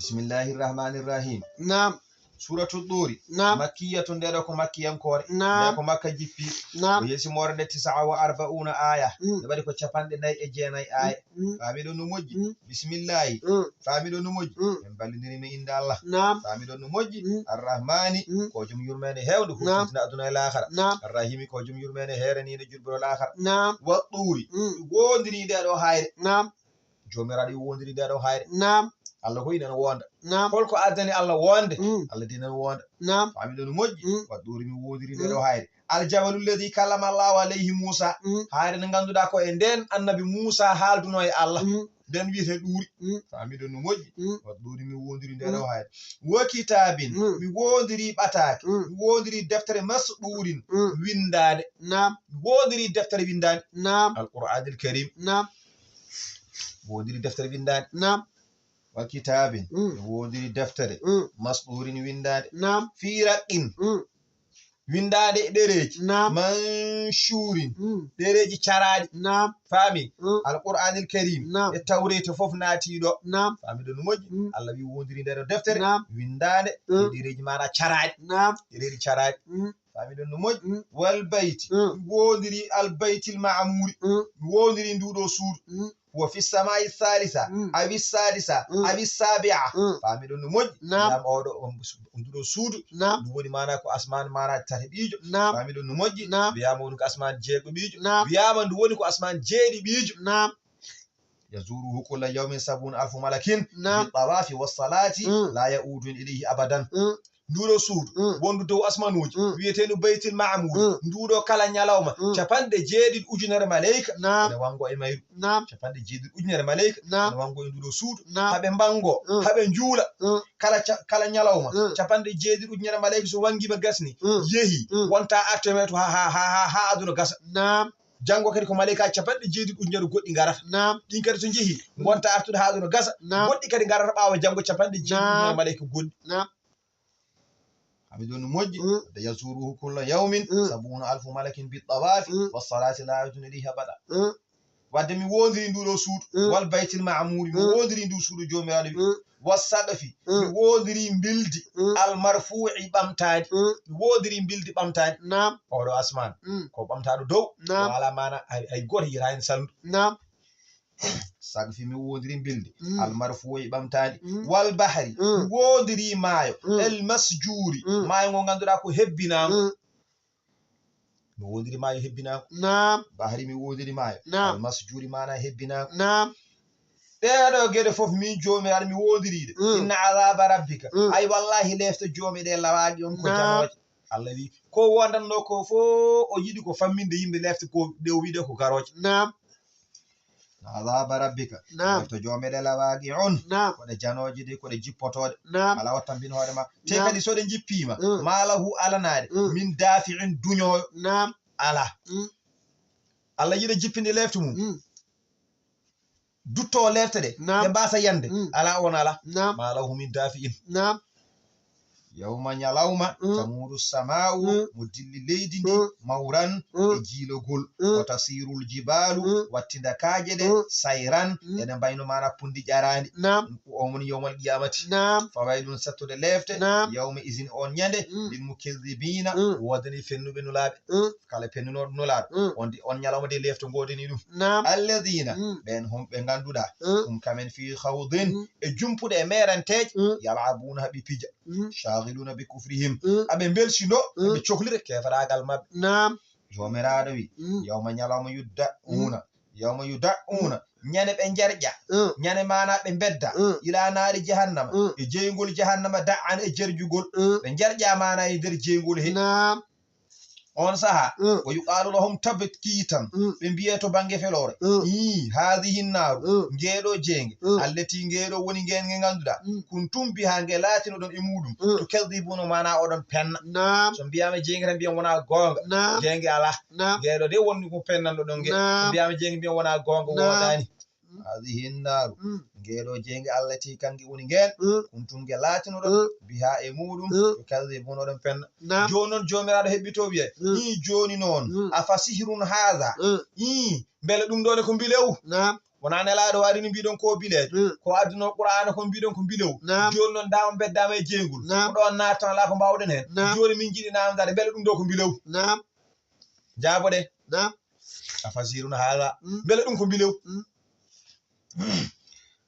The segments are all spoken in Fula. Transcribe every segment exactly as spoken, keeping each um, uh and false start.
Bismillahi rahmani rahim. Naam. Suratu Duri. Naam. Makkiyatun, nde ɗo ko makkiyankoore. Naam. Nde ko Makka jippi. Naam. O yeesi moore nde tisa wa arba'una aya. Mm. Nde waɗi ko capanɗe nayi e jeenayi aya. Mm. Faami ɗon no moƴƴi. Mm. Bismillahi. Mm. Faami ɗon no moƴƴi. Mm. En ballindiri mi innde Allah. Naam. Faami ɗon no moƴƴi. Mm. Arrahmani, mm, ko joom yurmeende heewndo, naam, huɓtintina aduna e laakara. Naam. Arrahimi, ko joom yurmeende heeraniinde jurbiro laakara. Naam. Wa Duri. Mm. Wondiri nde ɗo hayre. Naam. Joomiraaɗo wondiri nde ɗo hayre. Naam. Allah ko ina wonda. Naam. Holko addani Allah wonde? Mm. Allah dina wonda. Naam. Faami ɗon moƴƴi. Mm. Wa Duri, mi wondiri nde ɗo, mm, hayre. Al jabalu alladhi kallama Allahu alayhi Musa. Mm. Hayre nde ngannduɗaa ko e nden annabi Musa haalduno e Allah. Mm. Nden wiyete Duri. Mm. Faami ɗon no moƴƴi. Mm. Wa Duri, mi wondiri nde ɗo, mm, hayre. Wa kitabin, mm, mi wondiri ɓataake. Mm. Mi wondiri deftere masɗurin, mm, windaande. Naam. Mi wondiri deftere windaande. Naam. Al Qur'anil Karim. Naam. Wondiri deftere windaande. Naam. Wa kitabin, mm, mi wondiri deftere, mm, masɗurin windaande. Naam. Fi raqqin. Mm. Windaande e ɗereeji. Naam. Manshurin. Mm. Ɗereeji caraaɗi. Naam. Faami? Mm. Al Qur'anil Karim. Naam. E Tawreeta fof naati ɗo. Naam. Faami ɗon no moƴƴi? Mm. Allah wi wondiri nde ɗo deftere. Naam. Windaande, mm, e ɗereeji maana caraaɗi. Naam. Ɗereeji caraaɗi. Mm. Faami ɗon no moƴƴi? Mm. Wal bayti. Mm. Mi wondiri al baytil ma'muri. Mm. Mi wondiri nduɗo suudu. Mm. Wa fi samai thalitha, mm, awi sadisa, mm, awi sabia. Mm. Faami ɗon no moƴƴi? Naam. Wiyaama oɗo, on, on nduɗo suudu. Naam. Ndu woni maana ko asmaan maana tati ɓiijo. Naam. Faami ɗon no moƴƴi? Naam. Wiyaama woni ko asmaan jeego ɓiijo. Naam. Wiyaama ndu woni ko asmaan jeeɗi ɓiijo. Naam. Yazuruhu kulla yawmin sabuna alfu malakin. Naam. Bi tawafi wa salati, mm, la yaudun ilayhi abadan. Mm. Nduɗo suudu, mm, wondu dow asmanuuji, mm, wiyeteenu Baytil Ma'muur, mm, nduɗo kala ñalawma, mm, capanɗe jeeɗiɗi ujunere maleyka, naam, ene wango e mayru. Naam. Capanɗe jeeɗiɗi ujunere maleyka, naam, ene wango e nduɗo suudu. Naam. Haɓe mbango, mm, haɓe njuula. Mm. Kala ca-, kala ñalawma, mm, capanɗe jeeɗiɗi ujunere maleyka so wangiima gasni, mm, yehi, mm, wonta artometo ha, ha, ha, ha, ha aduna gasa. Naam. Janngo kadi ko maleyka capanɗe jeeɗiɗi ujunere goɗɗi ngarata. Naam. Ɗin kadi so njehi, mm, wonta artude ha aduna gasa. Naam. Goɗɗi kadi ngarata ɓaawo janngo capanɗe jeeɗiɗi ujunere, naam, maleyka goɗɗi. Naam. Hami ɗon no moƴƴi. Mm. De yazuruhu kulla yawmin, mm, sabuna alfu malakin bi tawafi, mm, wa salati la yaudun ilayhi abada. Mm. Wadde mi wondiri nduɗo suudu, mm, wal baytil ma'muri, mi, mm, wondiri ndu suudu Joomiraaɗo wi. Mm. Wa saqfi, mm, mi wondiri mbildi, mm, al marfu'i ɓamtaandi. Mm. Mi wondiri mbildi ɓamtaandi. Naam. Oɗo asmaan, mm, ko ɓamtaaɗo dow, naam, wala maana hay, hay gooto yi'ata heen salndu. Naam. Saqfi, mi wondiri mbildi, mm, al marfu'i ɓamtaandi. Mm. Wal bahri, mm, mi wondiri maayo, mm, al masjuri, mm, maayo ngo ngannduɗaa ko hebbinaango. Mm. Mi wondiri maayo hebbinaango. Naam. Bahri, mi wondiri maayo. Naam. Al masjuri maana hebbinaango. Naam. Ɗee ɗoo geɗe fof min Joomiraaɗo mi wondiri ɗe. Mm. Inna azaba rabbika. Mm. Ay wallahi lefte Joomi ɗe lawaaki on ko, naam, janooje. Allah wi ko wondannoo ko fof o yiɗi ko famminde yimɓe lefte ko ɗe o wiɗe ko garooje. Naam. Azaba rabbika. Naam. Lefte Joomi ɗe lawaaki on. Naam. Ko ɗe janooje de, ko ɗe jippotooɗe. Naam. Alaa o tambin hoore ma. Te, naam, kadi so ɗe njippiima, mm, ma lahu alanaade, mm, min dafi'in duñoowo. Naam. Alaa. Mm. Allah yiɗa jippinde lefte mum. Mm. Dutto lefte ɗe, naam, ɗe mbasa yande. Mm. Alaa, on alaa. Naam. Ma lahu min dafi'in. Naam. Yawma, ñalawma, mm, tamuuru samaa'u, mm, mo dilli leydi ndi, mm, mawran, mm, e jiilogol. Mm. Wa tasirul jibaalu, mm, wattinda kaaƴe ɗe, mm, sayran, mm, ene mbayno maana pundi ƴaraandi. Naam. Ɗum ko on woni yawmal qiyamati. Naam. Fawaylun, sattude lefte, naam, yawma izin, on ñande, mm, lil mukazzibiina, mm, woodani fennuɓe nulaaɓe. Mm. Kala fennunooɗo nulaaɗo, mm, on di, on ñalawma de lefte ngoodani ɗum. Naam. Alladina, mm, ɓen hom ɓe ngannduɗaa, mm, hum kamen fi khawdin, mm, e jumpuɗe e meeranteeje, mm, yal'abuuna, haɓe pija. Mm. Shaagiluuna bi kufrihim. Mm. Aɓe mbelsindo, mm, ɓe cohlire keefaraagal maɓɓe. Naam. Joomiraaɗo wi, mm, yawma, ñalawma, yudda, mm, una. Yawma yudda, mm, una. Ñande ɓe njarƴa. Mm. Ñande maana ɓe mbedda. Mm. Ila naari jahannama. Mm. E jeyngol jahannama da'an e jerjugol. Mm. Ɓe njarƴa maana e nder jeyngol he. Naam. On saha, mm, wa yuqaalu lahum, tabit kiitan, mm, ɓe mbiye to bannge feloore, mm, ii, haadihi naaru, mm, ngeeɗo jeynge, mm, allati, ngeeɗo woni ngeen nge ngannduɗaa, mm, kuntum biha, nge laatinoɗon e muɗum, mm, tukaddibuuna, maana oɗon penna. Naam. So mbiyaama jeynge tan mbiyen wonaa goonga. Naam. Jeynge alaa. Naam. Ngeeɗo de wonni ko pennanɗo ɗon nge. Naam. So mbiyaama jeynge mbiyen wonaa goonga, naam, woodaani. Haadihi naaru, mm, ngeeɗo jeynge, allati, kanke woni ngeen, mm, kuntum, nge laatinoɗon, mm, biha, e muɗum, mm, tukaddibuuna, oɗon penna. Naam. Jooni noon Joomiraaɗo heɓɓito wiye, mm, ii, jooni noon, mm, afa sihrun haada? Mm. Ii, mbele ɗum ɗo ne ko mbilewu? Naam. Wonaa Nelaaɗo waɗi no mbiɗon ko bileede. Mm. Ko adduno Qur'aana ko mbiɗon ko mbilew. Naam. Jooni noon, dama beddaama e jeygol. Naam. Ko ɗoon naattan alaa ko mbaawɗen heen. Naam. Jooni min njiɗi naamndaade, mbele ɗum ɗo ko mbilew? Naam. Jaabo de. Naam. Afasihirun haada. Mm. Mbele ɗum ko mbilew? Mm.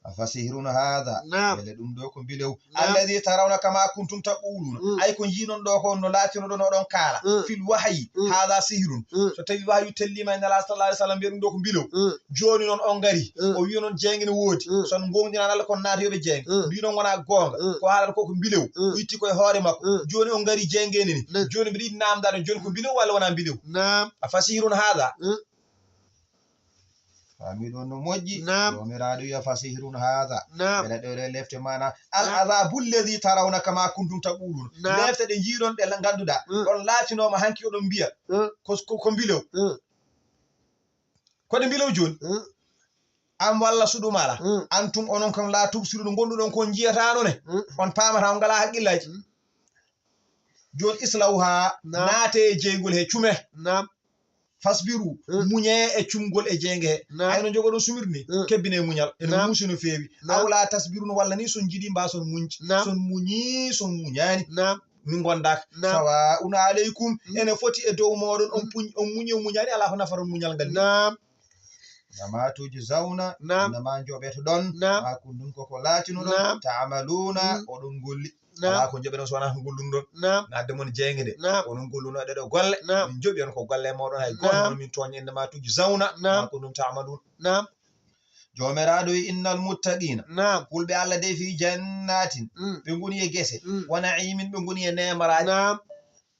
Afasihirun haada. Naam. Mbele ɗum ɗo ko mbilew? Naam. Alladhi tarawna kama kuntum taquluna. Mm. Ay ko njiiɗon ɗo ko no laatinoɗon oɗon kaala. Mm. Fil wahyi. Mm. Haada sihirun. Mm. So tawi wahyu telliima e Nelaaɗo sallallahu alaihi wasallam, mbiya ɗum ɗo ko mbilew. Mm. Jooni noon on ngari. Mm. O wiya noon jeynge ne woodi. Mm. So on goongɗinaani Allah kon naata yoɓe jeynge. Mm. Mbiya noon wonaa goonga. Mm. Ko haalata ko ko mbilew. Mm. O itti koye hoore makko. Mm. Jooni on ngari jeynge ne ni. Mm. Jooni mbiɗa yiɗi naamndaade jooni ko mbilew walla wonaa mbilew? Naam. Afasihirun haada. Mm. Faami ɗon no moƴƴi. Naam. Joomiraaɗo wiya, "Fasihirun haada." Naam. Mbele ɗo ɗo lefte maana. Al Naam. Azabu alladhi tarawna kama kuntum taqulun. Naam. Lefte ɗe njiiɗon ɗe ngannduɗaa. Mm. On laatinooma hanki oɗon mbiya. Mm. Ko, ko, ko mbilew. Mm. Ko ɗe mbilew jooni? Mm. Am walla suɗum ala. Mm. Antum onon kam la tubsirun, ngonɗuɗon ko njiyataano ne. Mm. On paamata, on ngalaa haqqillaaji. Mm. Jooni islawha, Naam. Naate e jeygol he cume. Naam. Fasbiru, Mm. Muñe e cumgol e jeynge he. Naam. Ay no jogoɗon sumirde ni, Mm. kebbine muñal. Ene Naam. Muusi no feewi. Naam. Aw la tasbirun, walla ni son njiɗi mbaason muñde. Naam. Son muñi, son muñaani. Naam. Min ngondaaka. Naam. Sawa'un alaykum, Mm. ene foti e dow mooɗon, on Mm. puñ-, on muñi, on muñaani, alaa ko nafata on muñal ngal ni. Naam. Innama tujzawna, Naam. Innama njoɓetoɗon, Naam. Ma kuntum koko laatinoɗon, Naam. Ta'maluna, Mm. oɗon ngolli. Naam. Alaa ko njoɓeɗon so wonaa ko ngollunɗon. Naam. Naatde mon jeynge nde. Naam. Onon ngolluno ɗeɗo golle. Naam. Min njoɓi on ko golle mooɗon hay gooto Naam. Hono min tooña innama tujzawna, Naam. Ma kuntum ta'malun. Naam. Joomiraaɗo wi innal muttaqina. Naam. Kulɓe Allah de fi jannatin. Mm. Ɓe ngoni e gese. Mm. Wa na'imin ɓe ngoni e neemaraaji. Naam.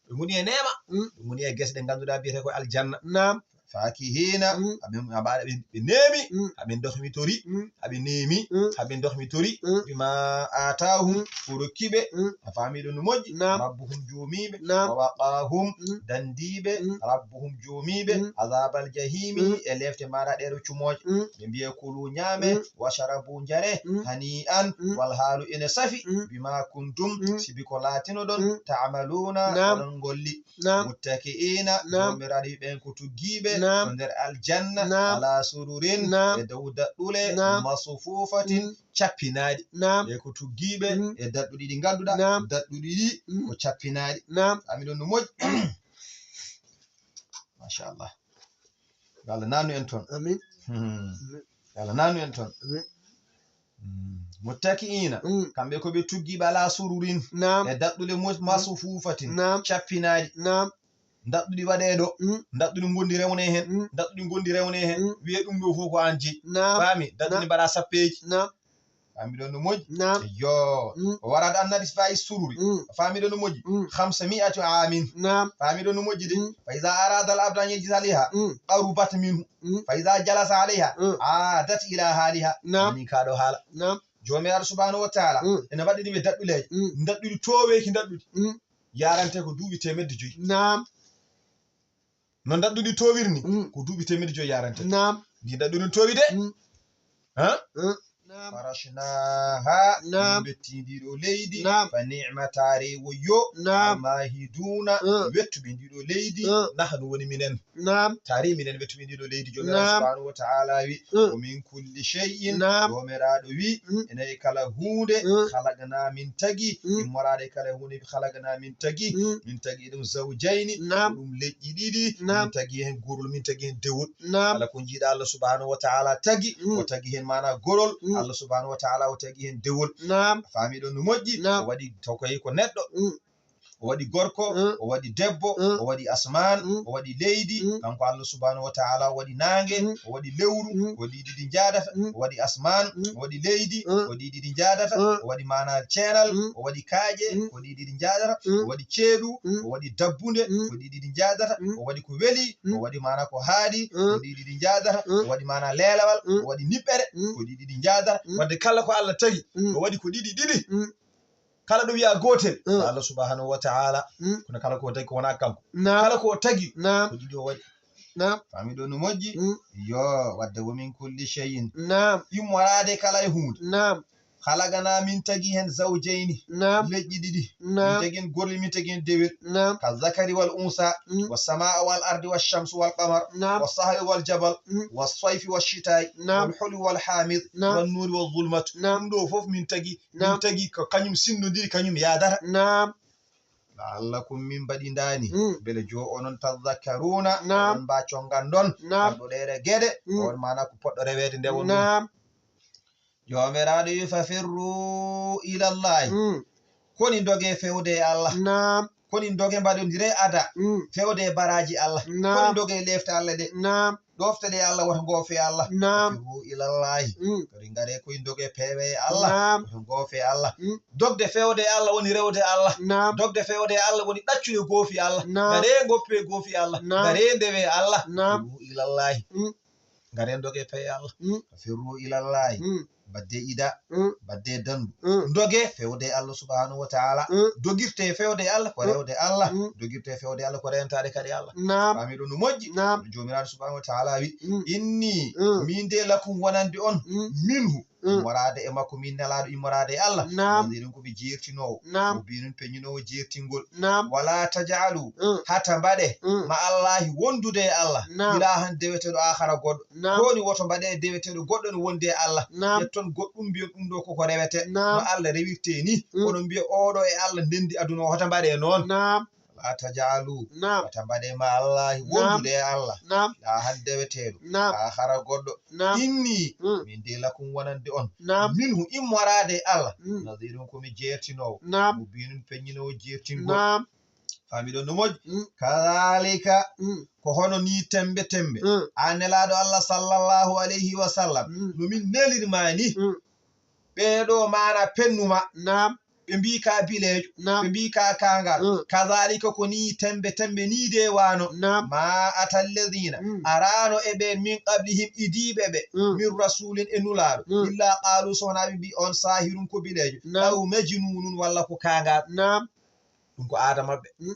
Ɓe ngoni e neema. Mm. Ɓe ngoni e gese ɗe ngannduɗaa biyetee ko aljanna. Naam. Fakihina, Mm. aɓe, aɓe, ɓe, ɓe neemi, Mm. aɓe dohmitori, Mm. aɓe neemi, Mm. aɓe dohmitori, Mm. bima atahum, Mm. ko rokki ɓe, Mm. a faami ɗum no moƴƴi, Naam. rabbuhum joomiiɓe, Naam. wa waqahum, Mm. dandiiɓe, Mm. rabbuhum joomiiɓe, Mm. azabal jahimi, Mm. e lefte maɗa ɗeɗo cumooje. Mm. Ɓe mbiye kulu ñaame, Mm. wa sharabu njare, Mm. hani'an, Mm. wal haalu ene safi, Mm. bima kuntum, Mm. sibi ko laatinoɗon, Mm. ta'maluna, Naam. oɗon ngolli. Naam. Muttaki'ina, Naam. Joomiraaɗo wi ɓen ko tuggiiɓe Naam. To nder aljanna, Naam. ala sururin, Naam. e dow daɗɗule, Naam. masufufatin, Mm. cappinaaɗi. Naam. Ɓe ko tuggiiɓe Mm. e daɗɗuɗi ɗi ngannduɗaa, Naam. daɗɗuɗi ɗi Mm. ko cappinaaɗi. Naam. Ami ɗon no moƴƴi. Machallah. Yo Allah nannu en toon. Amin. Hmm. Amin. Yo Allah nannu en toon. Amin. Hmm. Muttaki'ina, Mm. kamɓe ko ɓe tuggiiɓe ala sururin, Naam. e daɗɗule mo-, Mm. masufufatin, Naam. cappinaaɗi. Naam. Daɗɗuɗi waɗee ɗo, Mm. daɗɗuɗi ngondi rewne heen, Mm. daɗɗuɗi ngondi rewne heen, Mm. wiye ɗum ɗo fof ko aan jeyi. Naam. Faami, daɗɗuɗi Naam. mbaɗa sappeeji. Naam. Faami ɗon no moƴƴi? Naam. Yo. Mm. O warat annadi fayi sururi. Mm. Faami ɗon no moƴƴi? Mm. Khamsa mi'ati amin. Naam. Faami ɗon no moƴƴi de? Mm. Fa iza arada al abdu an yajlisa alayha, Mm. qarubat minhu. Mm. Fa iza jalasa alayha, Mm. adat ila haliha. Naam. Woni ka ɗo haala. Naam. Joomiraaɗo subhanahu wa ta'ala, Mm. ene waɗi ɗum e daɗɗuleeje. Mm. Daɗɗuɗi tooweeki daɗɗuɗi. Mm. Yarante ko duuɓi teemedde joyi. Naam. No daɗɗuɗi toowiri ni, Mm. ko duuɓi teemedde joyi yarante. Naam. Ndi daɗɗuɗi toowi de. Mm. Ha? Mm. Naam. Farashnaha, Naam. Min betti ndi ɗo leydi. Naam. Fa ni'ma, taare woyo. Naam. Al mahiduna, Mm. wettuɓe ndi ɗo leydi. Mm. Nahnu woni minen. Naam. Taari minen wettuɓe ndi ɗo leydi, Joomiraaɗo Naam. subhanahu wa ta'ala wi, Mm. wa min kulli shay'in, Naam. Joomiraaɗo wi, Mm. enen e kala huunde, Mm. khalaqna min tagi, Mm. immoraade e kala huunde, khalaqna min tagi, Mm. min tagi ɗum zawjayni, Naam. ko ɗum leƴƴi ɗiɗi, Naam. min tagi heen gurol, min tagi heen dewol. Naam. Kala ko njiiɗa Allah subhanahu wa ta'ala tagi, Mm. o tagi heen maana gorol, Mm. Allah subhanahu wa ta'ala o tagi heen dewol. Naam. A faami ɗon no moƴƴi? Naam. O waɗi taw kay ko neɗɗo. Mm. O waɗi gorko, Mm. o waɗi debbo, Mm. o waɗi asmaan, Mm. o waɗi leydi. Mm. Kanko Allah subhanahu wa ta'ala o waɗi naange, Mm. o waɗi lewru, Mm. ko ɗiɗi ɗi njaadata. Mm. O waɗi asmaan, Mm. o waɗi leydi, Mm. ko ɗiɗi ɗi njaadata. Mm. O waɗi maana ceenal, Mm. o waɗi kaaƴe, Mm. ko ɗiɗi ɗi njaadata. Mm. O waɗi ceeɗu, Mm. o waɗi dabbunde, Mm. ko ɗiɗi ɗi njaadata. Mm. O waɗi ko weli, Mm. o waɗi maana ko haaɗi, Mm. ko ɗiɗi ɗi njaadata. Mm. O waɗi maana leelawal, Mm. o waɗi niɓɓere, Mm. ko ɗiɗi ɗi njaadata. Mm. Wadde kala ko Allah tagi, Mm. o waɗi ko ɗiɗi ɗiɗi. Mm. Kala ɗo wiya gootel, Mm. ko Allah subhanahu wa ta'ala. Mm. Kono kala ko tagi ko wona kanko. Naam. Kala ko tagi, Naam. ko ɗiɗi o waɗi. Naam. Faami ɗo no moƴƴi? Mm. Yo, wadde wa min kulli shay'in. Naam. Immoraade kala e huunde. Naam. خلقنا من تجيهن زوجين. نعم. Leƴƴi ɗiɗi. نعم. Min tagin gorli, min tagin dewel. نعم. كالذكر والأنثى. Mm. والسماء والأرض والشمس والقمر. نعم. والصحاب والجبل. Mm. والصيف والشتاء. نعم. والحلو والحامض. نعم. والنور والظلمة. نعم. Ɗum ɗo fof min tagi. Min Naam. Tagi ko kañum sinndondiri, kañum yaadata. Naam. La'allakum, min mbaɗi ndaani. Mm. Mbele jo onon tazakkaruuna, Naam. On mbaa congandon. Naam. Ɗo ɗeere geɗe, Mm. On maana ko poɗɗo reweede nde won ɗum. Naam. Joomiraaɗo wi, "Fafirru ilallahi." Mm. Koni ndoge fewde e Allah. Naam. Koni ndoge mbaɗondire ada. Mm. Fewde e baraaji Allah. Naam. Koni ndoge lefte Allah ɗe. Naam. Ɗofte ɗe Allah, woto ngoofe Allah. Naam. Fafirru ilallahi. Mm. Kadi ngare koye ndoge pewe e Allah. Naam. Woto ngoofe Allah. Mm. Dogde fewde e Allah woni rewde Allah. Naam. Dogde fewde e Allah woni ɗaccude goofi Allah. Naam. Ngare ngoppe goofi Allah. Naam. Ngare ndewe Allah. Naam. Fafirru ilallahi. Mm. Ngare ndoge pewe Allah. Mm. Fafirru ilallahi. Mm. Badde ida, Mm. Badde dandu. Mm. Ndoge fewde Allah subhanahu wa ta'ala. Mm. Dogirte fewde Allah ko Mm. Rewde Allah. Mm. Dogirte fewde Allah ko rentaade kadi Allah. Naam. Fami ɗum no moƴƴi. Naam. Joomiraaɗo subhanahu wa ta'ala wi, Mm. "Inni, Mm. Min de lakum wonande on, Mm. Minhu, Mm. Immoraade e makko, min nelaaɗo immoraade e Allah. Naam. Nadirin ko mi jeertinoowo." Naam. O bi nun peññinoowo jeertingol. Naam. Wala taj'alu, Mm. Hata mbaɗe, Mm. Ma Allahi wondude e Allah, Naam. Ilahan deweteeɗo akhara goɗɗo. Naam. Ko woni woto mbaɗe deweteeɗo goɗɗo no wondi e Allah. Naam. Ƴetton goɗɗum mbiyon ɗum ɗo koko rewete. Naam. No Allah rewirte ni. Mm. Kono mbiya oɗo e Allah ndendi aduna o, hota mbaɗe noon. Naam. La taj'alu. Naam. Hota mbaɗe ma Allahi Naam. Wondude e Allah. Naam. Ilahan deweteeɗo. Naam. Akhara goɗɗo. Naam. Inni. Mm. Min de lakum wonande on. Naam. Minhu immoraade e Allah. Mm. Nadirun ko mi jeertinoowo. Naam. Mubinun peññinoowo jeertingol. Naam. Fami ɗon no moƴƴi. Mm. Kadhalika. Mm. Ko hono ni tembe tembe. Mm. An nelaaɗo Allah sallallahu alayhi wa sallam. Mm. No min nelirma ni. Mm. Ɓeeɗo maana pennuma. Naam. Ɓe mbii ka bileejo. Naam. Ɓe mbii ka kangal. Mm. Kadhalika ko ni tembe tembe ni de wano. Naam. Ma atal ladhina. Mm. Arano e ɓen min qablihim idiiɓe ɓe. Mm. Min rasulin e nulaaɗo. Mm. Illa qalu sona ɓe mbii on sahirun ko bileejo. Naam. Aw majnunun walla ko kangal. Naam. Ɗum ko aada maɓɓe. Mm.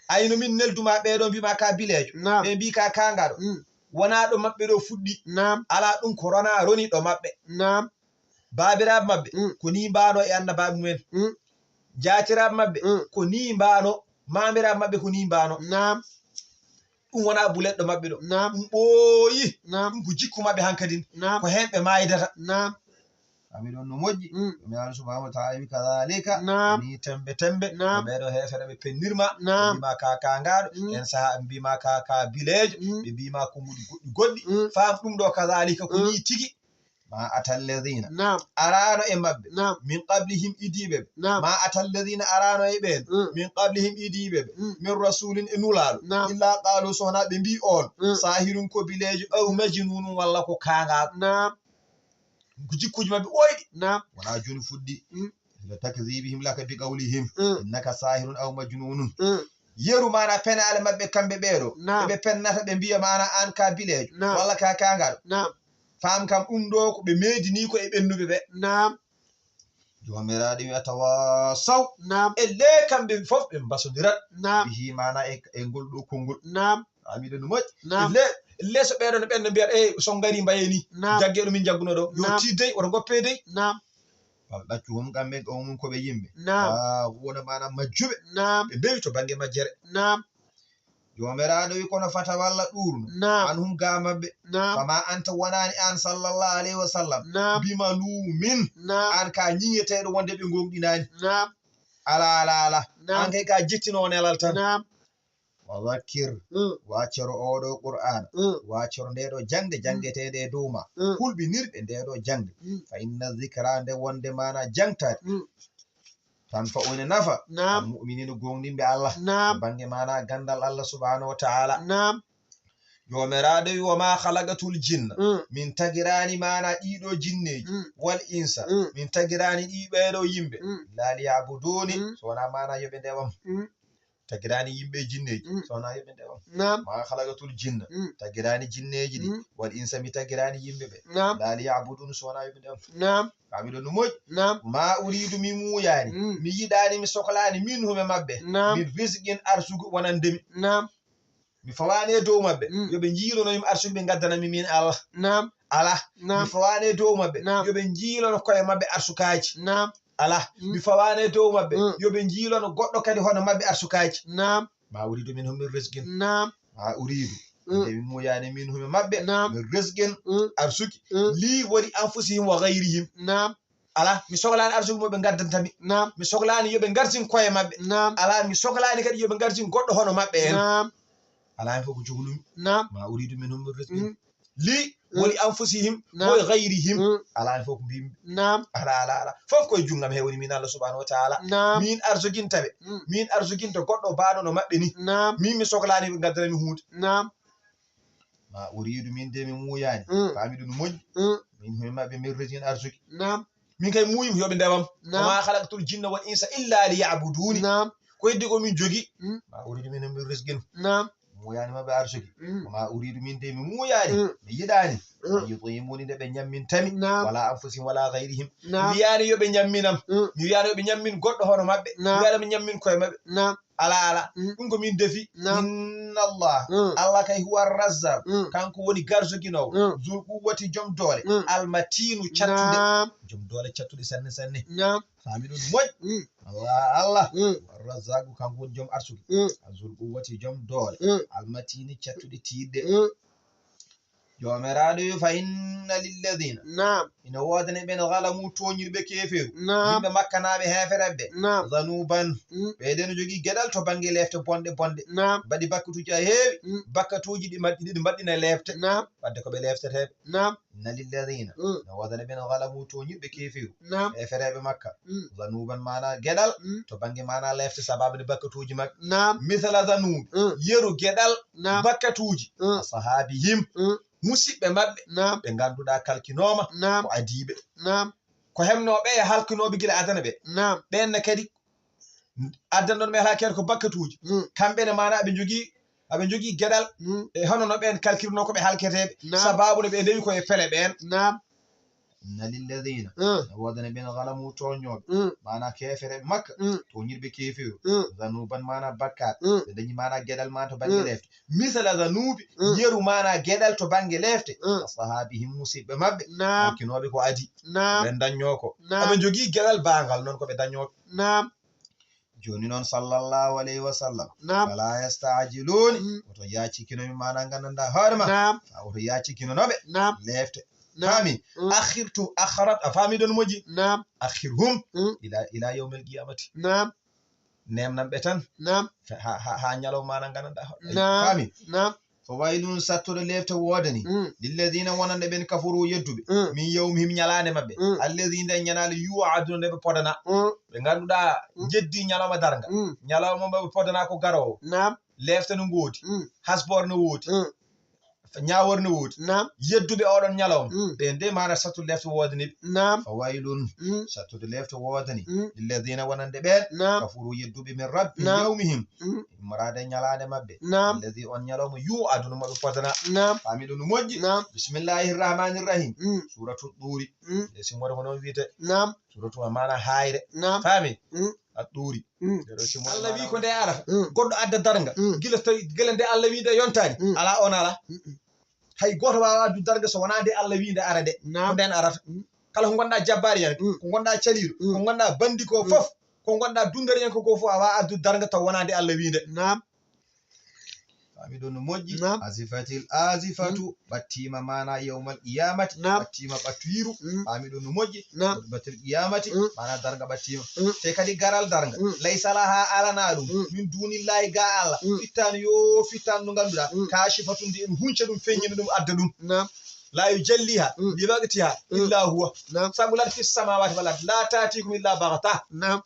Ay no min nelduma ɓeeɗo mbima ka bileejo. Naam. Ɓe mbii ka kangaɗo. Mm. Wona ɗo maɓɓe ɗo fuɗɗi. Naam. Ala ɗum ko rona roni ɗo maɓɓe. Naam. Baabiraaɓe maɓɓe Mm. Ko ni mbano e annabaaɓe mumen. Mm. Jaatiraaɓe maɓɓe Mm. Ko ni mbano. Mamiraaɓe maɓɓe ko ni mbano. Naam. Ɗum wona buletɗo maɓɓe ɗo. Naam. Ɗum ɓooyi. Naam. Ɗum ko jikku maɓɓe hankadin. Naam. Ko heen ɓe maaydata. Naam. Ami ɗon no moƴƴi. Mm. Ɗum yaani subhanahu wa ta'ala wi kadhalika. Naam. Ni tembe tembe. Naam. Ɓeeɗo heefere ɓe pennirma. Naam. Ɓe mbima ka kangaɗo. Mm. En saha ɓe mbima ka ka bileejo. Mm. Ɓe mbima ko nguɗi goɗɗi goɗɗi. Mm. Faam ɗum ɗo kadhalika ko Mm. Ni tigi. Ma atal ladhina. Naam. Arano e maɓɓe. Naam. Min qablihim idiiɓe ɓe. Naam. Ma atal ladhina arano e ɓeen. Mm. Min qablihim idiiɓe ɓe. Mm. Min rasulin e nulaaɗo. Naam. Illa qalu sona ɓe mbi on. Mm. Sahirun ko bileejo aw majnunun walla ko kangaɗo. Naam. Ko jikkuji maɓɓe ɓooyɗi. Naam. Wona joni fuɗɗi. Mm. La takdhibihim laka bi qawlihim. Mm. Innaka sahirun aw majnunun. Mm. Yeru mana penaale maɓɓe kamɓe ɓeeɗo. Naam. Ɓe pennata ɓe mbiya mana an ka bileejo. Naam. Walla ka kangaɗo. Naam. Faam kam ɗum ɗo ko ɓe meedini ko e ɓennuɓe ɓe. Naam. Joomiraaɗo wi atawasaw. Naam. E le kamɓe fof ɓe mbasondirat. Naam. Bihi mana e, e ngol ɗo konngol. Naam. Ami ɗo no moƴƴi. Naam. E le, e le so ɓeeɗo no ɓen no mbiyata, "Ey, so ngari mbaye ni. Naam. Jagge ɗo min jagguno ɗo. Yo Naam. Tiidey, woto ngoppedey." Naam. Wala ɗaccu hum kamɓe qawmun ko ɓe yimɓe. Naam. Ah, wona mana majjuɓe. Naam. Ɓe mbewi to bannge majjere. Naam. Joomiraaɗo wi kono fata walla ɗuurno. Naam. An hum ga maɓɓe. Naam. Fama anta wonani an sallallahu alayhi wa sallam. Naam. Bimalumin. Naam. An ka ñiŋeteeɗo wonde ɓe gonɗinani. Naam. Ala, ala, ala. Naam. An kay ka jettino nelal tan. Naam. Wa dhakkir, Mm. Waccoro oɗo Qur'aana, Mm. Waccoro ndeɗo jaŋde Mm. Jaŋgeteende e dow ma, Mm. Hulɓinirɓe ndeɗo jaŋde. Mm. Fa inna dhikra, nde wonde mana jaŋtaade, Mm. Tanfa'u, ene nafa, Naam. Al mu'minina, gooŋɗinɓe Allah. Naam. To bannge mana ganndal Allah subhanahu wa ta'ala. Naam. Joomiraaɗo wi, "Wa ma khalaqatul jinna." Mm. Min tagiraani mana ɗiɗo jinneeji. Mm. Wal insa. Mm. Min tagiraani ɗi ɓeeɗo yimɓe. Mm. Illa liya'buduni. Mm. So wona mana yo ɓe ndewam. Mm. Tagiraani yimɓe e jinneeji, Mm. so wona yo ɓe ndewam. Naam. Ma khalaqatul jinna. Mm. Tagiraani jinneeji ɗi. Mm. Wal insa, mi tagiraani yimɓe ɓe. Naam. La liya'budun, so wona yo ɓe ndewam. Naam. Fami ɗo no moƴƴi. Naam. Ma uridu, mi muuyaani. Mm. Mi yiɗaani, mi soklaani, minhum, e maɓɓe. Naam. Min rizqin, arsugu wonande mi. Naam. Mi fawaani e dow maɓɓe. Mm. Yo ɓe njiilono mi arsugu ɓe ngaddana mi min Allah. Naam. Alaa. Naam. Mi fawaani e dow maɓɓe. Naam. Yo ɓe njiilono koye maɓɓe arsukaaji. Naam. Alaa. Mm. Mi fawaani e dow maɓɓe. Mm. Yo ɓe njiilono goɗɗo kadi hono maɓɓe arsukaaji. Naam. Ma uridu minhum min rizqin. Naam. Ma uridu. Mm. Nde mi muuyaani minhum e maɓɓe. Naam. Min rizqin. Mm. Arsuki. Mm. Li wali anfusihim wa ghayrihim. Naam. Alaa, mi soklaani arsuki mo ɓe ngaddanta mi. Naam. Mi soklaani yo ɓe ngartin koye maɓɓe. Naam. Alaa, mi soklaani kadi yo ɓe ngartin goɗɗo hono maɓɓe en. Naam. Alaa, hen fof ko cohlumi. Naam. Ma uridu minhum min rizqin. Mm. Li Mm. wali anfusihim Naam. wa ghayrihim. Mm. Alaa, hen fof ko mbimi. Naam. Alaa, alaa, alaa. Fof koye junngam he woni min Allah subhanahu wa ta'ala. Naam. Min arsukinta ɓe. Mm. Min arsukinta goɗɗo baaɗo no maɓɓe ni. Naam. Min mi soklaani ɓe ngaddana mi huunde. Naam. Ma uridu min de mi muuyaani. Mm. Faami ɗum no moƴƴi. Mm. Min hoye maɓɓe min rizqin arsuki. Naam. Min kay muuyimi yo ɓe ndewam. Naam. Wa ma khalaqtul jinna wal insa illa liya'buduni. Naam. Ko heddi ko min jogi. Mm. Ma uridu minhum min rizqin. Naam. Muuyaani maɓɓe arsuki. Mm. Wa ma uridu min de mi muuyaani. Mm. Mi yiɗaani. Mm. An yut'imuni nde ɓe ñamminta mi. Naam. Wala anfusihim wala ghayrihim. Naam. Mi wiyaani yo ɓe ñamminam. Mm. Mi wiyaani yo ɓe ñammin goɗɗo hono maɓɓe. Naam. Mi wiyaani yo ɓe ñammin koye maɓɓe. Naam. Alaa, alaa. Mm. Ɗum ko min defi. Naam. Inna Allah. Mm. Allah kay huwa razzaq. Mm. Kanko woni garzoginoowo. Mm. Zul quwwati jom doole. Mm. Al matinu cattude. Naam. Jom doole cattude sanne sanne. Naam. Faami ɗum moƴƴi. Mm. Allah, Allah. Mm. Huwa razzaq kanko woni jom arsuki. Mm. Zul quwwati jom doole. Mm. Al matini cattude tiiɗde. Mm. Joomiraaɗo wi, fa inna lilladina. Naam. Ina woodani ɓen galamu tooñirɓe keefeeru. Naam. Yimɓe makkanaaɓe heefereɓe. Naam. Zanuban. Mm. Ɓe ɗen jogii geɗal to bannge leefte bonɗe bonɗe. Naam. Mbaɗi bakkatuuji a heewi. Mm. Bakkatuuji ɗi mbaɗ-, ɗi mbaɗɗina leefte. Naam. Wadde ko ɓe leefteteeɓe. Naam. Inna lilladina. Mm. Ina woodani ɓen galamu tooñirɓe keefeeru. Naam. Heefereɓe makka. Mm. Zanuban maana geɗal. Mm. To bannge maana leefte sababu nde bakkatuuji makka. Naam. Misala zanubi. Mm. Yeru geɗal. Naam. Bakkatuuji. Mm. Ashaabihim. Mm. Musiɓɓe maɓɓe, naam, ɓe ngannduɗaa kalkinooma, naam, ko adiiɓe. Naam. Ko hemnooɓe e halkinooɓe gila adana ɓe. Naam. Ɓeen ne kadi addanɗon ɓe halakere ko bakkatuuji. Mm. Kamɓe ne maana aɓe njogii, aɓe njogii geɗal, mm, e hono no ɓeen kalkirnoo ko ɓe halketeeɓe. Naam. Sababu no ɓe ndewi ko e pele ɓeen. Naam. Inna lilladina, mm, ne woodani ɓeen galamu tooñooɓe. Mm. Maana keefereɓe makka, mm, tooñirɓe keefeeru. Mm. Zanuban maana bakkaat. Mm. Ɓe dañi maana geɗal maana to bannge, mm, leefte. Misala zanubi, mm, yeru maana geɗal to bannge leefte. Mm. Ashaabihim musiɓɓe maɓɓe. Naam. Halkinooɓe ko adi. Naam. Ɓen daññoo ko. Naam. Aɓe njogii geɗal baangal noon ko ɓe daññooɓe. Naam. Jooni noon sallallahu alayhi wa sallam. Naam. Fala yasta'jiluni. Mm. Woto yaacikino mi maana nganndanɗaa hoore ma. Naam. Fa woto yaacikino no ɓe. Naam. Leefte. Naam. Faami? Mm. Akhirtu, akharat, a faami ɗon moƴƴi? Naam. Akhirhum. Mm. Ila, ila yawmil qiyamati. Naam. Neemnan ɓe tan. Naam. Fa-, ha, ha, ha ñalawma maana nganndanɗaa. Naam. Faami? Naam. Fa waylun sattude leefte woodani. Mm. Lilladina wonande ɓen kafaru yedduɓe. Mm. Min yawmihim ñalaande maɓɓe. Mm. Alladhi nde ñalaande yu'aduna nde ɓe podana. Mm. Ɓe ngannduɗaa, mm, njeddi ñalawma darnga. Mm. Ñalawma mo ɓe podana ko garoowo. Naam. Leefte no ngoodi. Mm. Hasboor no woodi. Mm. Ñaawor no woodi. Naam. Yedduɓe oɗon ñalawma. Mm. Ɓe nde maana sattude leefte woodani ɓe. Naam. Fa waylun. Mm. Sattude leefte woodani. Mm. Lilladina wonande ɓeen. Naam. Kafaru yedduɓe min rabbi, naam, yawmihim. Mm. Immorade ñalaande maɓɓe. Naam. Alladhi on ñalawma yu'aduna mo ɓe podana. Naam. Faami ɗum no moƴƴi? Naam. Bismillahir rahmanir rahim. Mm. Suratu Tuuri. Mm. E simoore ko noon wiyete. Naam. Suratu maana haayre. Naam. Faami? Mm. A Tuuri. Mm. Nde ɗo simoore Allah maana wi ko nde arata. Mm. Goɗɗo adda darnga. Mm. Gila so tawi, gila nde Allah wi nde yontaani. Mm. Alaa on alaa. Mm-mm. Hay gooto waawaa addude darnga so wonaa nde Allah wi nde ara nde. Naam. Ko nden arata. Mm. Kala ko ngonɗaa jabbaari heen, mm, ko ngonɗaa caliiɗo, mm, ko ngonɗaa bandi ko, mm, fof, ko ngonɗaa dundariyanke ko fof, a waawaa addude darnga taw wonaa nde Allah wi nde. Naam. Faami ɗon no moƴƴi? Naam. Azifatil azifatu, mm, ɓattiima maana yawmal qiyamati, naam, ɓattiima ɓattoyiru. Mm. Faami ɗon no moƴƴi? Naam. Ɓatil qiyamati, mm, maana darnga ɓattiima. Mm. Te kadi garal darnga, mm, laysa laha alana ɗum, mm, min dunillahi ga Allah. Mm. Fittaandu yo fittaandu ndu ngannduɗaa, mm, kashifatun ndi en hunca ɗum, feññina ɗum, adda ɗum. Naam. La yujalliha, mm, li waqtiha, mm, illa huwa. Naam. Saqulat fis samawati wal ard, la ta'tikum illa baghta. Naam.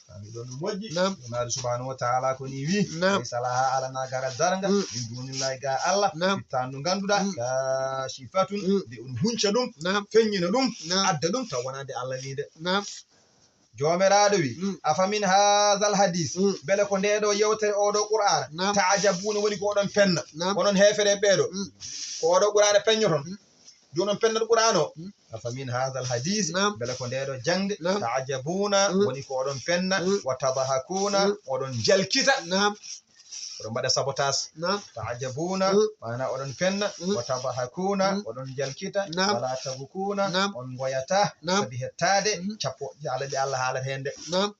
Faami ɗon no moƴƴi? Naam. Naaɗo subhanahu wa ta'ala ko ni wi. Naam. Laysa laha alana garal darnga, mm, min dunillahi ga Allah. Naam. Fittaandu ndu ngannduɗaa, mm, kashifatun, mm, nde on hunca ɗum, naam, feññina ɗum, naam, adda ɗum, taw wonaa nde Allah wi nde. Naam. Joomiraaɗo wi, mm, afamin haazal hadis, mm, mbele ko ndee ɗoo yewtere, oo ɗoo Qur'aana, naam, ta'jabuuna, woni ko oɗon penna? Naam. Onon heefereɓe ɓee ɗoo, mm, ko oo ɗoo Qur'aana peññoton? Mm. Jooni on pennat Qur'aana o. Mm. Afamin haazal hadis, naam, mbele ko ndee ɗoo jaŋde, naam, ta'jabuuna, mm, woni ko oɗon penna, mm, wa tadhakuuna, mm, oɗon njalkita. Naam. Oɗon mbaɗa sabotage. Naam. Ta'ajabuna, Mm. maana oɗon fenna. Mm. Wa tadhakuna, Mm. oɗon jalkita. Naam. Wala tabkuna, Naam. on ngoyata. Naam. Sabi hettaade Mm. cappo haala ɗe Allah haalata heen de. Naam.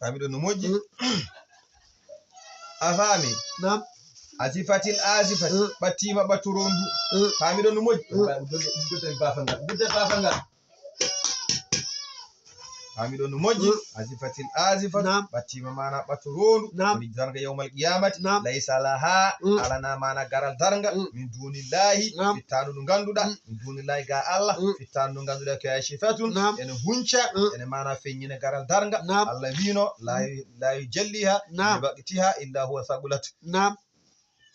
Faami ɗon no moƴƴi? Mm. A faami? Naam. Azifatil azifati, Mm. ɓattiima ɓatturondu. Mm. Faami ɗon no moƴƴi? Mm. Ba-, udde, udde baafa ngal. Udde baafa ngal. Faami ɗon no moƴƴi? Mm. Azifatil azifatu, Naam. ɓattiima maana ɓatturondu. Naam. Woni darnga yawmal qiyamati. Naam. Laysa laha, Mm. alana maana garal darnga. Mm. Min dunillahi, Naam. fittaandu ndu ngannduɗaa. Mm. Min dunillahi ga Allah, Mm. fittaandu ndu ngannduɗaa kashifatun. Naam. Ene hunca, Mm. ene maana feññina garal darnga. Naam. Allah wiino, la Mm. yu-, la yujalliha Naam. li waqtiha illa huwa thaqulat. Naam.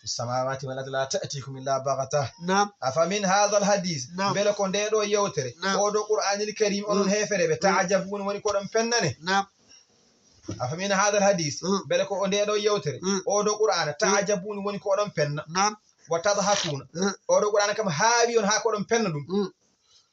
Fi samawati wal ardi la ta'tikum illa baghta. Naam. Afa min hadha al hadith. Naam. Mbele ko ndee ɗoo yewtere. Naam. Oo ɗoo Qur'anil Karim onon Mm. heefereɓe. Mm. Ta'ajabuna woni ko ɗon pennane. Naam. Afa min hadha al hadith. Mm. Mbele ko ndee ɗoo yewtere. Mm. Oo ɗoo Qur'ana. Mm. Ta'ajabuna woni ko ɗon penna. Naam. Wa tadhakuna. Mm. Oo ɗoo Qur'ana kam haawi on haa ko ɗon penna ɗum. Mm.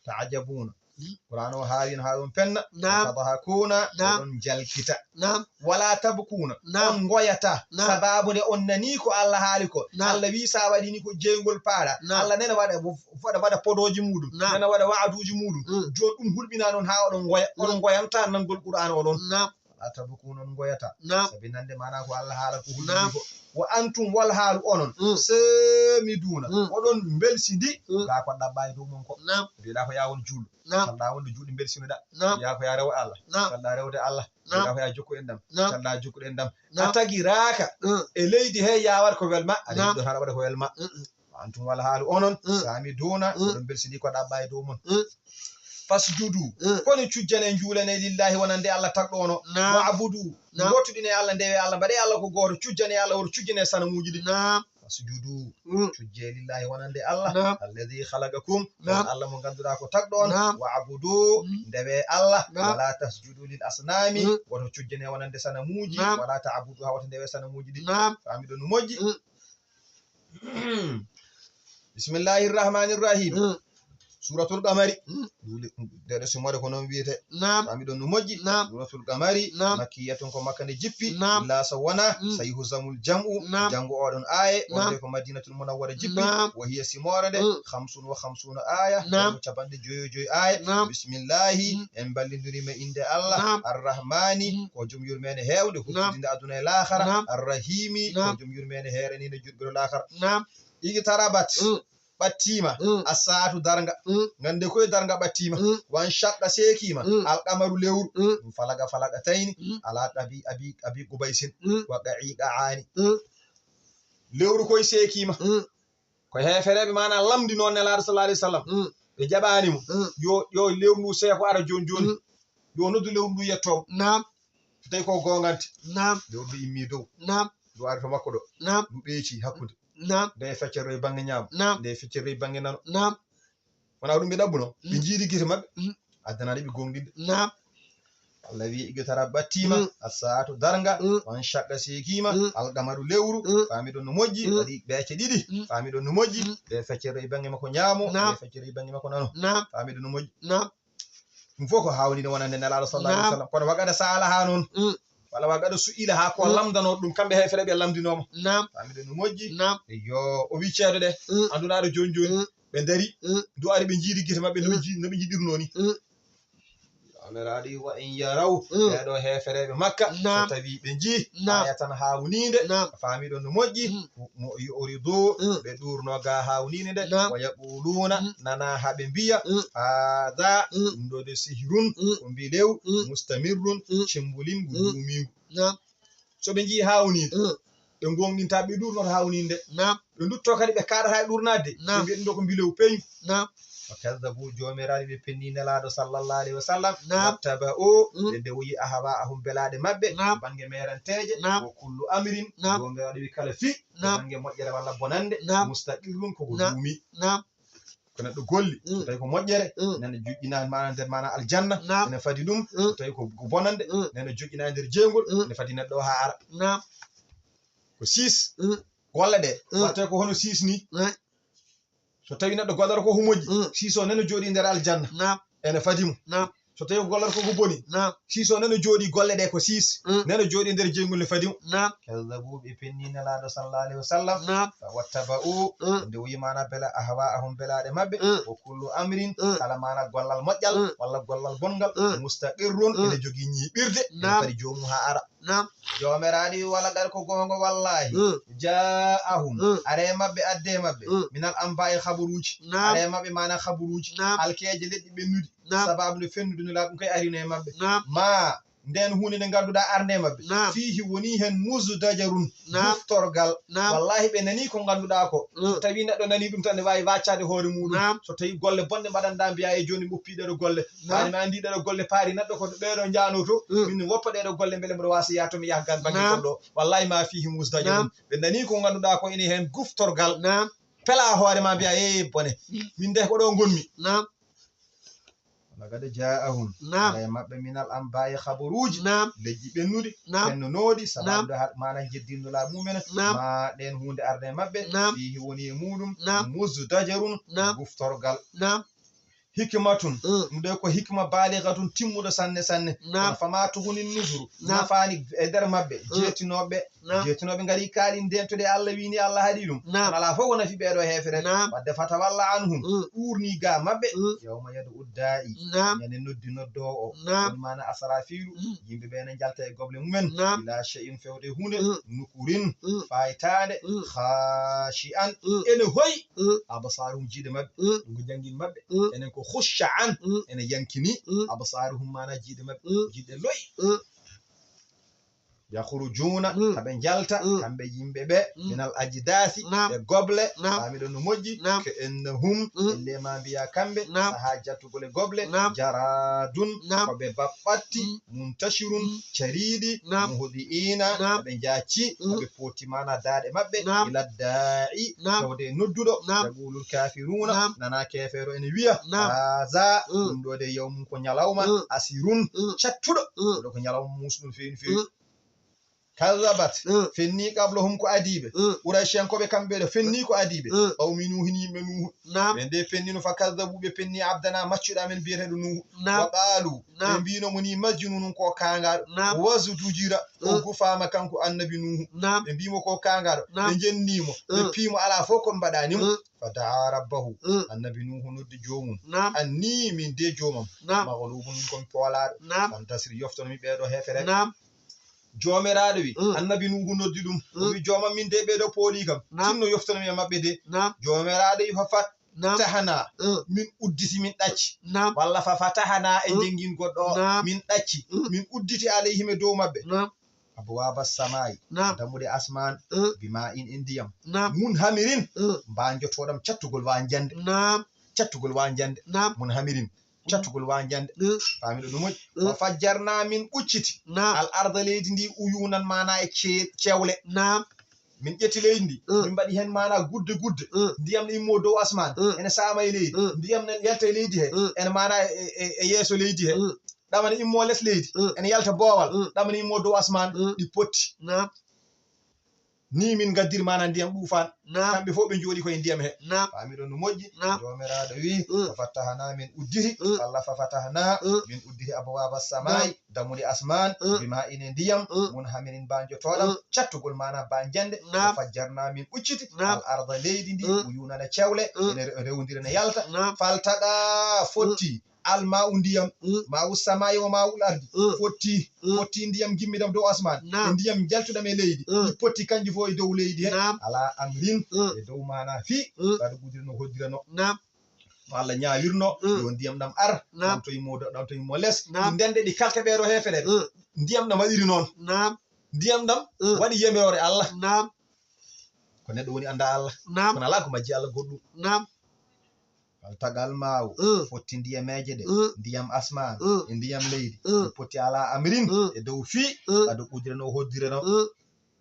Ta'ajabuna. Mm. Qur'ana o haawi on haa ɗon penna. Naam. Wa tadhakuna. Naam. Oɗon jalkita. Naam. Wala tabkuna. Naam. On ngoyata. Naam. Sababu nde on nani ko Allah haali ko. Naam. Allah wi sa waɗi ni ko jeyngol paaɗa. Naam. Allah nena waɗa, waɗa, waɗa podooji muɗum. Naam. Nena waɗa wa'aduuji muɗum. Mm. Jooni ɗum hulɓina non haa oɗon ngoya. On Mm. ngoyanta nangol Qur'ana oɗon. Naam. Wala tabkuna, on ngoyata. Naam. Sabi nande maana ko Allah haala ko hulɓini Naam. ko. Wa antum wal haalu onon. Mm. Samiduna. Mm. Oɗon mbelsidi. Mm. Ga ko ɗaɓɓa e dow mon ko. Naam. Mbiɗa ko ya won juulɗo. Naam. Calɗa wonde juuɗe mbelsinoɗa. Naam. Ya ko ya rewo Allah. Naam. Calɗa rewde Allah. Naam. Mbiɗa ko ya jokku enɗam. Naam. Calɗa jokkuɗo enɗam. Naam. A tagiraaka Mm. e leydi he ya waɗ ko welma. Aɗa Naam. yiɗi ɗon haɗa waɗa ko welma. Mm-mm. Antum wal haalu onon. Mm. Samiduna. Mm. Oɗon mbelsidi ko ɗaɓɓa e dow mon. Mm. Fasjudu. Mm. Kono cujjane njuulane lillahi wonande Allah tagɗo ono. Naam. Wa'budu. Naam. Ngottuɗine Allah, ndewe Allah, mbaɗe Allah ko gooto, cujjane Allah, woto cujjane sanamuuji ɗi. Naam. Fasjudu. Mm. Cujje lillahi wonande Allah. Naam. Alladhi khalaqakum. Naam. Won Allah mo ngannduɗaa ko tagɗo on. Naam. Wa'budu. Mm. Ndewe Allah. Naam. Wala tasjudu lil asnami. Mm. Woto cujjane wonande sanamuuji. Naam. Wala ta'budu, haa woto ndewe sanamuuji ɗi. Naam. Faami ɗon no moƴƴi? Mm. Bismillahir Rahmanir Rahim. Mm. Suratul Qamari. Mm. Duule, nde ɗo simoore ko noon wiyete. Naam. Faami ɗon no moƴƴi. Naam. Suratul Qamari. Naam. Makkiyatun, ko Makka nde jippi. Naam. Illa so wona, Mm. sayuhzamul jam'u. Naam. Janngo oɗon aaye, Naam. wonde ko Madinatul Munawwara jippi. Naam. Wa hiya simoore nde, Mm. khamsun wa khamsuna aya. Naam. Janngo capanɗe joyo joyi aya. Naam. Bismillahi, Mm. en mballindiri ma innde Allah. Naam. Arrahmani, Mm. ko jom yurmeende heewnde, Naam. huɓɓidinde aduna e laakhara. Naam. Arrahimi, Naam. ko jom yurmeende heeraniinde juɗɓe to laakhara. Naam. Iqtarabat. Mm. Ɓattiima, Mm. assaatu darnga. Mm. Ngannde koye darnga ɓattiima. Mm. Wan shaqqa seekiima, Mm. alqamaru lewru. Mm. Ɗum falaga falaga tayni, Mm. ala qabi abi, abi qubaysin, Mm. wa qa'i qa'ani. Mm. Lewru koye seekiima. Mm. Ko heefereeɓe maana lamndinoo Nelaaɗo sallallahu alayhi wa sallam. Mm. Ɓe jaɓaani mo. Mm. Yo, yo lewru ndu seeko ara jooni jooni. Mm. Yo noddu lewru ndu yettoomo. Naam. So tawi ko goongante. Naam. Lewru ndu immii dow. Naam. Ndu ari to makko ɗo. Naam. Ndu ɓeeci hakkunde. Naam. Nde feccere e bannge ñaamo. Naam. Nde feccere e bannge nano. Naam. Wona ɗum ɓe ɗaɓɓuno. Mm. Ɓe njiidi gite maɓɓe. Mm. Addanaaɗo ɓe goongɗinde. Naam. Allah wi'i, iqtarabat ɓattiima, Mm. assaatu darnga, Mm. wan shaqqa seekiima, Mm. alqamaru lewru, Mm. faami ɗon no moƴƴi, Mm. waɗi ɓeece ɗiɗi, Mm. faami ɗon no moƴƴi, Mm. nde feccere e bannge makko ñaamo, Naam. nde feccere e bannge makko nano. Naam. Faami ɗon no moƴƴi. Naam. Ɗum fof ko haawnii wonande Nelaaɗo sallallahu alayhi wa Naam. sallam. Kono wa qad sa'alaha noon. Mm. Walla wa qad su'ila, haa ko Mm. lamndanoo ɗum, kamɓe heefereɓe ɓe lamndinooma. Naam. Faami ɗon no moƴƴi. Naam. Yo o wii ceedo de, Mm. annduɗaa ɗo jooni jooni. Mm. Ɓe ndari, Mm. ndu ari ɓe njiidi gite maɓɓe, no ɓe Mm. nji-, no ɓe njiɗirnoo ni. Mm. Joomiraaɗo wi, wa in yaraw, Mm. ɓee ɗoo heefereeɓe Makka, Naam. so tawii ɓe njii, Naam. ayatan haawniinde, Naam. faami ɗon no moƴƴi, Mm. mo yu'ridu, Mm. ɓe ɗuurnoo gaa haawniinde nde, Naam. wa yaquluuna, Mm. nana haa ɓe mbiya, Mm. haada, Mm. ɗum ɗoo de sihirun, Mm. ko mbilew, Mm. mustamirrun, Mm. cembulingu, Mm. duumiingu. Naam. So ɓe njii haawniinde, Mm. ɓe ngoongɗintaa, ɓe ɗuurnoo haawniinde. Naam. Ɓe nduttoo kadi, ɓe kaaɗataa e ɗuurnaade. Naam. Ɓe mbiya ɗum ɗoo ko mbilew peeñngu. Naam. Wa kaddabu, Joomiraaɗo ɓe pennii Nelaaɗo sallallahu alayhi wa sallam. Naam. Wattaba'u, Mm. ɓe dewoyi ahwaa'ahum, belaaɗe maɓɓe, Naam. bannge meeranteeje. Naam. Wa kullu amrin, Naam. Joomiraaɗo wi kala fii, Naam. bannge moƴƴere walla bonannde, Naam. mustaqirrun, ko ko Naam. duumi. Naam. Ko neɗɗo golli, Mm. so tawi ko moƴƴere, Mm. nana joƴƴina maana nder maana aljanna, Naam. ene fadi ɗum, Mm. so tawi ko bonannde, Mm. nana joƴƴina e nder jeygol, Mm. ene fadi neɗɗo o haa ara. Naam. Ko siis, Mm. golle ɗe, Mm. waɗte ko hono siis ni. Mm. So tawi neɗɗo gollata ko ko moƴƴi, Mm. siis o nana jooɗi nder aljanna. Naam. Ene fadi mo. Naam. So tawi ko gollata ko ko boni. Naam. Siiso nano jooɗi golle ɗe ko siis. Mm. Nano jooɗi nder jeyngol no fadi. Naam. Kaddabu, ɓe penni Nelaaɗo sallallahu alayhi wa sallam. Naam. Fa wattaba'u, mm, nde wiyi maana bela ahwa'ahum, belaaɗe maɓɓe. Mm. Wa kullu amrin, mm, kala maana gollal moƴƴal, mm, walla gollal bonngal, mm, mustaqirrun, mm, ene jogii ñiiɓirde, ene, naam, fadi joomum haa ara. Naam. Joomiraaɗo wi, wala qad, ko goonga wallaahi. Mm. Jaa'ahum, mm, are maɓɓe, adde maɓɓe. Mm. Minal anbaa'i, habaruuji. Naam. Are maɓɓe maana habaruuji. Naam. Halkeeje leƴƴi ɓennuɗi. Naam. Sababu nde fennude Nulaaɗo ɗum kay arino e maɓɓe. Naam. Ma, nden huunde nde ngannduɗaa arde e maɓɓe. Naam. Fiihi woni heen muzdajarun, naam, guftorgal. Naam. Wallaahi ɓe nanii ko ngannduɗaa ko. Mm. So tawii neɗɗo nanii ɗum tan, ne waawi waccaade hoore muuɗum. Naam. So tawii golle bonɗe mbaɗanɗaa, mbiyaa e jooni mi woppii ɗeɗo golle. Naam. Wani ma anndi ɗeɗo golle paari neɗɗo ko ɓeɗo njaanoto. Mm. Min mi woppa ɗeɗo golle mbele mboɗo waasa yaha to mi yaha gan bannge, naam, goɗɗo. Wallaahi ma fiihi muzdajarun. Naam. Ɓe nanii ko ngannduɗaa ko ene heen guftorgal. Naam. Pela hoore ma mbiyaa, "Ee, bone. Mm. Min de ko ɗo ngonmi." Naam. Laqad jaa'ahum. Naam. Ara e maɓɓe minal anbaa'i, habaruuji. Naam. Leƴƴi ɓennuɗi. Naam. Fennonooɗi. Naam. Sababu nde har-, maana njeddinno laaɓi mumen. Naam. Ma ɗeen huunde arde e maɓɓe. Naam. Fiihi woni e muuɗum. Naam. Muzdajarun. Naam. Guftorgal. Naam. Hikmatun. Mm. Ɗum ɗo ko hikma baaligatun, timmuɗo sanne sanne. Naam. Kono fama tughni nuzuru. Naam. Nafaani e nder maɓɓe. Mm. Jeetinooɓe. Naam. Jeetinooɓe ngari kaali ndento de Allah wini, Allah haɗi ɗum. Naam. Kono alaa fof ko nafi ɓeeɗo heefere. Naam. Wadde fatawalla anhum. Mm. Ɗuurni ga maɓɓe. Mm. Yawma yad'u daa'i. Naam. Ñande noddi noddoowo o. Naam. Woni maana Asrafiilu. Mm. Yimɓe ɓe ne njalta e goble mumen. Naam. Ila shay'in, fewde huunde. Mm. Nukurin. Mm. Faytaande. Mm. Khashi'an. Mm. Ene hoyi. Mm. Absaaruhum, jiiɗe maɓɓe. Mm. Ɗum ko janngin maɓɓe. Mm. Enen ko khusha'an. Mm. Ene yankini. Mm. Absaaruhum maana jiiɗe maɓɓe. Mm. Jiiɗe loyi. Mm. Yakhrujuuna, mm, haɓe njalta, mm, kamɓe yimɓe ɓe, mm, minal ajdaasi, naam, e goble, naam, faamiɗon no moƴƴi, naam, ka annahum, mm, elle ma mbiya kamɓe, naam, sahaa jattugol e goble, naam, jaraadun, naam, ko ɓe baɓɓatti, mm, muntashirun, mm, cariiɗi, naam, muhdi'iina, naam, ɓe njaacci, mm, ɓe pooti maana daaɗe maɓɓe, naam, ila daa'i, naam, tawde e nodduɗo, naam, yaqulul kaafiruuna, naam, nana keefeero ene wiya, naam, haaza, mm, ɗum ɗo de yawmun ko ñalawma, mm, asirun, mm, cattuɗo, mm, ɗo ko ñalawma muusɗum feewi no feewi. Mm. Kazzabat, mm, fenni qablahum ko adiiɓe. Mm. Qurayshiyankooɓe kamɓe ɗo fenni ko adiiɓe. Mm. Qawmi Nuuhin, yimɓe Nuuhu. Naam. Ɓe nde fennino fa kazzabu, ɓe penni abdana, maccuɗo amen biyeteeɗo Nuuhu. Naam. Wa qaalu, naam, ɓe mbino mo ni majnunun ko kaangaaɗo. Naam. Wazdujira, o, mm, gufaama kanko annabi Nuuhu. Naam. Ɓe mbimo ko kaangaaɗo. Naam. Ɓe jennimo, ɓe, mm, piimo, alaa fof ko mbaɗani mo. Mm. Fa da'a rabbahu. Mm. Annabi Nuuhu noddi joomum. Naam. Anni min de joomam. Naam. Maghlubun, min ko mi poolaaɗo. Naam. Fantasir, yoftono mi ɓeeɗo heefere. Naam. Joomiraaɗo wi, mm, annabi Nuuhu noddi ɗum. Mm. O wi, "Joomam, min de ɓeeɗo pooli kam. Naam. Tinno yoftono mi e maɓɓe de." Naam. Joomiraaɗo wi, "Fa fat-, naam, fatahana." Mm. Min udditi, min ɗacci. Naam. Walla fa fatahana e, mm, njengin goɗɗo o. Naam. Min ɗacci. Mm. Min udditi alayhim e dow maɓɓe. Naam. Abwaaba samaa'i, naam, dammuɗe asmaan, mm, bima'in e ndiyam. Naam. Munhamirin, mm, mbaanjotooɗam cattugol waanjande. Naam. Cattugol waanjande. Naam. Munhamirin, mm, cattugol waanjande. Mm. Faamiɗo no moƴƴi. Mm. Wa fajjarna, min ɓucciti. Naam. Al arda, leydi ndi, uyunan, maana e ce-, cewle. Naam. Min ƴetti leydi ndi, mm, min mbaɗi heen maana gudde gudde. Mm. Ndiyam ne immo dow asmaan, mm, ene saama e leydi. Mm. Ndiyam ne yalta e leydi he, mm, ene maana e, e, e yeeso leydi he. Mm. Ɗama ne immo les leydi, mm, ene yalta boowal, mm, ɗama ne immo dow asmaan, mm, ɗi potti. Naam. Ni min ngaddiri maana ndiyam ɗuufaan. Naam. Kamɓe fof ɓe njooɗi ko e ndiyam he. Naam. Faamiɗon no moƴƴi? Naam. Joomiraaɗo wi, mm, fa fatahna, min uddiri, mm, walla fa fatahna, mm, min uddiri abwaaba samaa'i, naam, dammuɗe asmaan, mm, bima'in e ndiyam, mm, munhamirin, mbaanjotooɗam, mm, cattugol maana mbaanjande, naam, wa fajjarna, min ɓucciti, naam, al arda, leydi ndi, mm, uyunan, e cewle, mm, ene re-, rewndira, ene yalta, naam, faltaqa, mm, fotti, al ma'u, ndiyam, mm, ma'u samaa'i wa ma'ul ardi, mm, fotti, mm, fotti ndiyam gimmiɗam dow asmaan, naam, e ndiyam jaltuɗam e leydi, mm, ɗi potti kanji fof e dow leydi he, naam, ala amrin, mm, e dow maana fii, mm, qad qudira, no hoddirano. Naam. No Allah ñaawirno, mm, yo ndiyam ɗam ar, naam, ɗam to immo, ɗam to immo les. Naam. Ɗi ndende, ɗi kalka ɓeeɗo heefereɓe. Mm. Ndiyam ɗam waɗiri noon. Naam. Ndiyam ɗam, mm, waɗi yamiroore Allah. Naam. Ko neɗɗo woni annda Allah. Naam. Kono alaa ko majji Allah goɗɗum. Naam. Faltaqa al ma'u, mm, fotti ndiyameeje ɗe, mm, ndiyam asmaan, mm, e ndiyam leydi, mm, ɗe potti ala amrin, mm, e dow fii, mm, qad qudira, no hoddirano. Mm.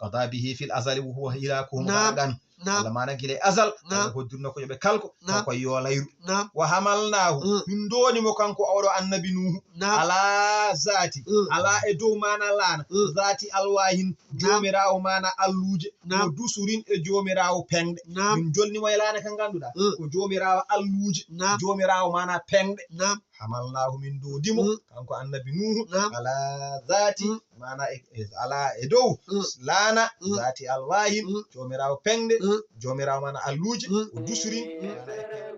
Qada bihi fil azali wa huwa hilakuhum gharqan. Naam. Allah maana gila e azal, Allah hoddirno ko yo ɓe kalko, kanko yo layru. Naam. Wa hamalnaahu, min ndooni mo kanko oɗo annabi Nuuhu. Naam. Ala zaati, ala e dow maana laana, zaati alwaahin, joomiraawo maana alluuje, wa dusurin e joomiraawo peŋɗe. Naam. Min jolni mo e laana ka ngannduɗaa, ko joomiraawo alluuje, joomiraawo maana peŋɗe. Naam. Hamalnaahu, min ndondi mo, kanko annabi Nuuhu, ala zaati, maana e, e, ala e dow, laana, zaati alwaahin, joomiraawo peŋɗe, joomiraawo maana alluuje, o dusuri, maana e peŋɗe.